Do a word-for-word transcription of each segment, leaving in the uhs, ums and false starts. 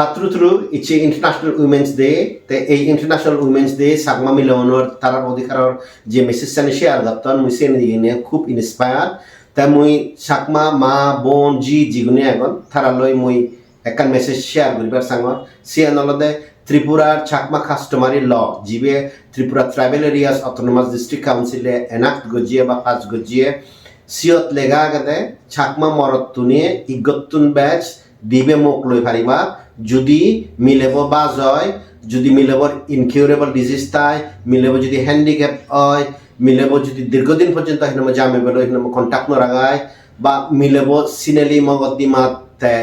True true, icche International Women's Day, te ei International Women's Day Chakma mileunor tarar odhikaror je message ani share gotton, mui seni dine khub inspired. Te mui Chakma ma, bon, ji, jigune agon, taraloi mui ekkan message share guribar sangor. Siyan olode Tripurar Chakma customary law, jibe Tripura Tribal Areas Autonomous District Council-e enact gojjiye ba pass gojjiye, siyot lega agede Chakma morottune iggottun bej dibe mok loi pariba, judi milebo baj oi, judi milebor incurable disease thai, milebo judi handicap oi, milebo judi dirghodin porjonto hinamo jamei belo hinamo contact no ragai, ba milebo sineli mogoddima te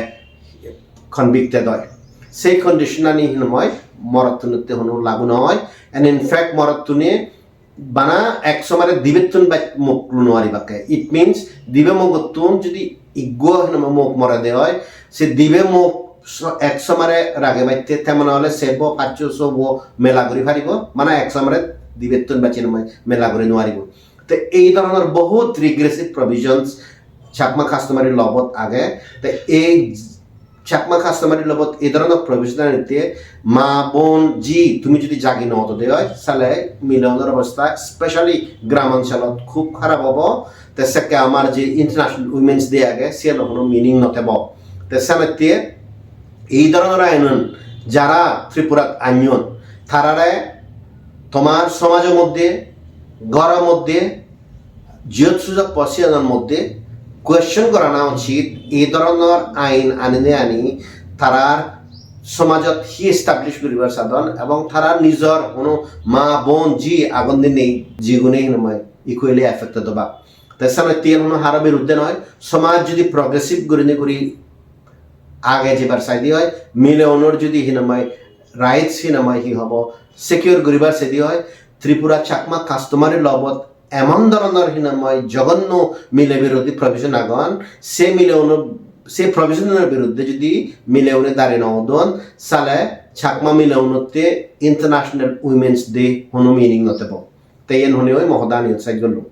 convicted oi. Sei condition ani hinamoi morottunotte hono lagu noi. And in fact, morottune bana ek somare dibettun bej mok lu nuari bakke. It means dibe mogottun judi iggo hinamoi mok morede oi, se dibe mok so-, ek somare rage batte temon ole sebo paccho sobo mela guri paribo, bana ek somare dibettun bej hinamoi mela guri nuaribo. Te ei dhoronor bohut regressive provisions Chakma customary law-bot age. Te ei Chakma customary law-bot ei dhoronor provision anitte ma, bon, ji, tumi judi jagi no odode oi, sale mileunor obostha, specially gram oncholot, khub harap obo. Te sekke amar je International Women's Day age, siyano hono meaning no tebo. Te senotte ei dhoronor ainun jara Tripurat anyon, tarare tomar somajor moddhe, ghoror moddhe, jiyot sujog po siyanor moddhe question gorana uchit, ei dhoronor ain anine ani tarar somajot hi establish guribar sadon ebong tarar nijor hono ma, bon, ji agon dinei, jigune hinamoi equally affected obak. Te senotte iyen hono haro biruddhe noi, somaj judi progressive gurinei guri age jebar saide oi, mileunor judi hinamoi rights hinamoi hi hobo secure guribar saide oi, Tripura Chakma customary law-bot emon dhoronor hinamoi jogonno mile birodhi provision agon, se mileunor, se provision-or biruddhe judi mileune dari no udon, sale Chakma mileunotte International Women's Day hono meaning no tebo. Te iyen honei oi mo hodani iyot sej gollung.